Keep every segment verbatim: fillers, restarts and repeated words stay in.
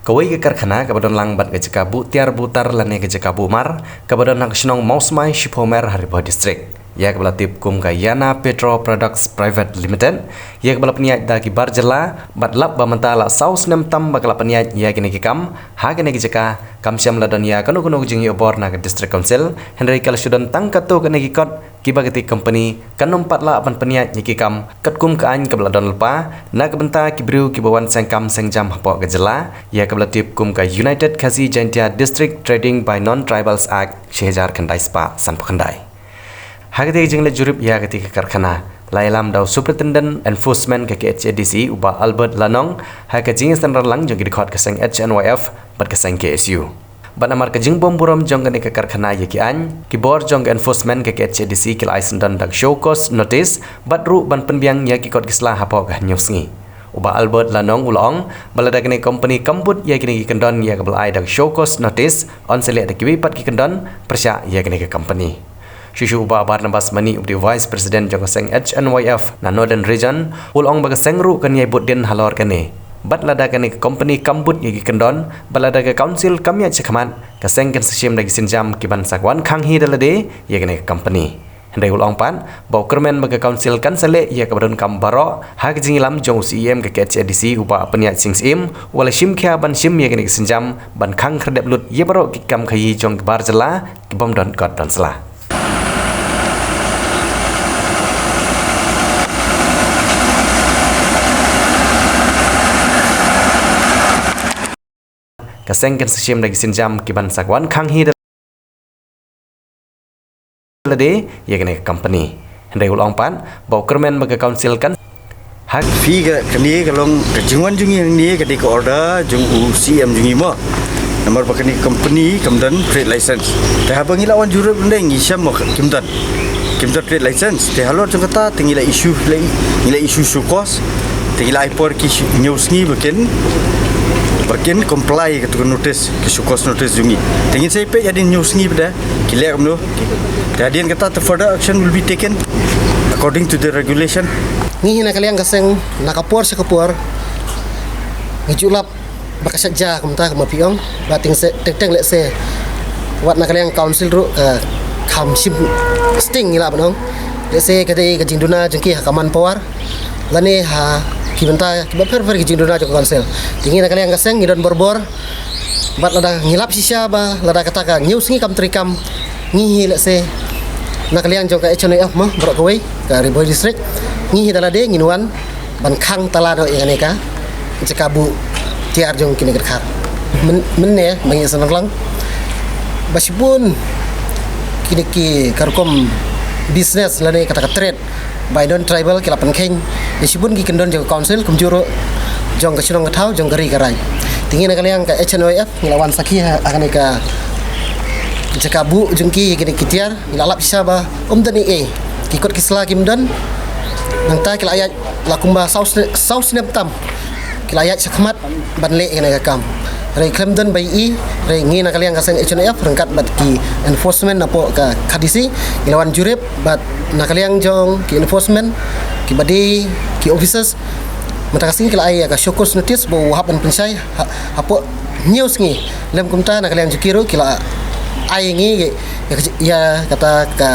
Kawei ka karkhana kaba don lang bad ka jaka buh tiar buh tar lane ka jaka buh mar kaba don ha ka shnong Mawsmai, Shiphumer, ha Ri Bhoi District, ïa kaba la tip kum ka Yana Petro Products Private Limited, ïa kaba la pynïaid da ki bar jylla, bad lap ba mynta la saw snem tam ba ka la pynïaid ïa kine ki kam ha kane ka jaka. Kam shym la don ïa kano kano ka jingïohbor na ka District Council, hynrei ka la shu don tang katto katne ki kot kiba katei ka company kan ym pat lah ban pynïaid ïa ki kam katkum ka aiñ kaba la don lypa na ka bynta ki briew kiba wan seng kam seng jam hapoh ka jylla, ïa kaba la tip kum ka United Khasi Jaintia District Trading by Non-Tribals Act shi hajar khyndai spah sanphew khyndai. Ha katei ka jingleit jurip ïa katei ka karkhana, la ïalam da u Superintendent Enforcement ka K H A D C, u Bah Albert Lanong, ha ka jingïasynran lang jong ki dkhot ka seng H N Y F bad ka seng K S U. Bad namar ka jingbymburom jong kane ka karkhana ïa ki aiñ, ki bor jong ka enforcement ka K H A D C ki la ai syndon da ka show cause notice bad ruh ban pynbiang ïa ki kot ki sla hapoh ka hynñiew sngi. U Bah Albert Lanong u la ong ba lada kane ka company kam bud ïa kine ki kyndon ïa kaba la ai da ka show cause notice, yn sa leh da kiwei pat ki kyndon pyrshah ïa kane ka company. Shuh shuh u Bah Barnabas Mani, uba dei u Vice President jong ka seng H N Y F na Northern Region, u la ong ba ka seng ruh kan ïai bud dien halor kane. Bad lada kane ka company kam bud ïa ki kyndon, bad lada ka Council kam ïaid shakhmat, ka seng kan sa shim da ki sienjam kiban sa wan khang hi da lade ïa kane ka company. Hynrei u la ong pat ba u kyrmen ba ka Council kan sa leh ïa kaba donkam baroh ha ka jingïalam jong u C E M ka K H A D C, u Bah Pynïaid Sing Syiem, uba la shim khia ban shim ïa kane ka sienjam ban khang khyrdep lut ïa baroh ki kam khaïi jong ki bar jylla kibym don kot don sla. Ka seng kan sa shim da ki sienjam kiban sa wan khang hi da lade ïa kane ka company. Hynrei u la ong pat ba u kyrmen ba ka Council kan ha phi ka, kane ka long ka jingwan jong ngi hangne ka dei ka order jong u C E M jong ngi mo. Namar ba kane ka company kam don trade license. Te haba ngi la wan jurip ynda ngi shem mo kim don, kim don trade license. Te halor jong kata te ngi la issue, la i-, ngi la issue show cause. Te ngi la ai por ki shi-, hynñiew sngi ba kin, ba kin comply ka tu ka notice, ka show cause notice jong ngi. Te ngin sa peit hadien hynñiew sngi ba da ki leh kumno. Te hadien kata te further action will be taken according to the regulation. Ngi hi na ka liang ka seng, na ka por sha ka por ngi ju lap ba ka shet ja kumta, kumba phi ong, ba teng se, teng teng lehse wat na ka liang Council ruh ka kham shim sting ngi lah ban ong. Lehse ka dei ka jingduna jong ki ha ka manpower lane ha ki bynta kiba pher pher ki jingduna jong ka Council. Te ngi na ka liang ka seng ngi don borbor. Bad lada ngi lap shisha ba lada kata ka hynñiew sngi kam treikam, ngi hi lehse na ka liang jong ka H N Y F mo, baroh kawei ka Ri Bhoi District, ngi hi da lade ngin wan ban khang tala noh ïa kane ka jaka buh tiar jong kine ki dkhar. Myn-, mynne ba ngi sa nang lang ba shibun kine ki ka rukom business lane kata ka trade by non-tribal ki la pynkheiñ ïa shibun ki kyndon jong ka Council kumjuh ruh jong ka shnong ka thaw, jong ka ri ka raij. Te ngi na ka liang ka H N Y F ngi la wan sakhi ha, ha kane ka jaka buh jong ki, kine ki tiar, ngi la lap shisha ba ym don ei ei, ki kot ki sla kim don. Nangta ki la ïaid la kumba saw sne-, saw snem tam ki la ïaid shakhmat ban leh ïa kane ka kam. Hynrei khlem don ba ïohi, hynrei ngi na ka liang ka seng H N Y F ryngkat bad ki enforcement napoh ka K H A D C ngi la wan jurip bad na ka liang jong ki enforcement kiba dei ki officers, mynta ka sngi ki la ai ïa ka show cause notice ba u hap ban pynshai ha, hapoh hynñiew sngi. Lem kumta na ka liang jong ki ruh ki la ai ïa ngi ïa, ïa, ïa kata ka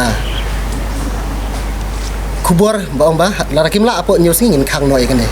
khubor ba ong ba lada kim lah hapoh hynñiew sngi ngin khang noh ïa kane.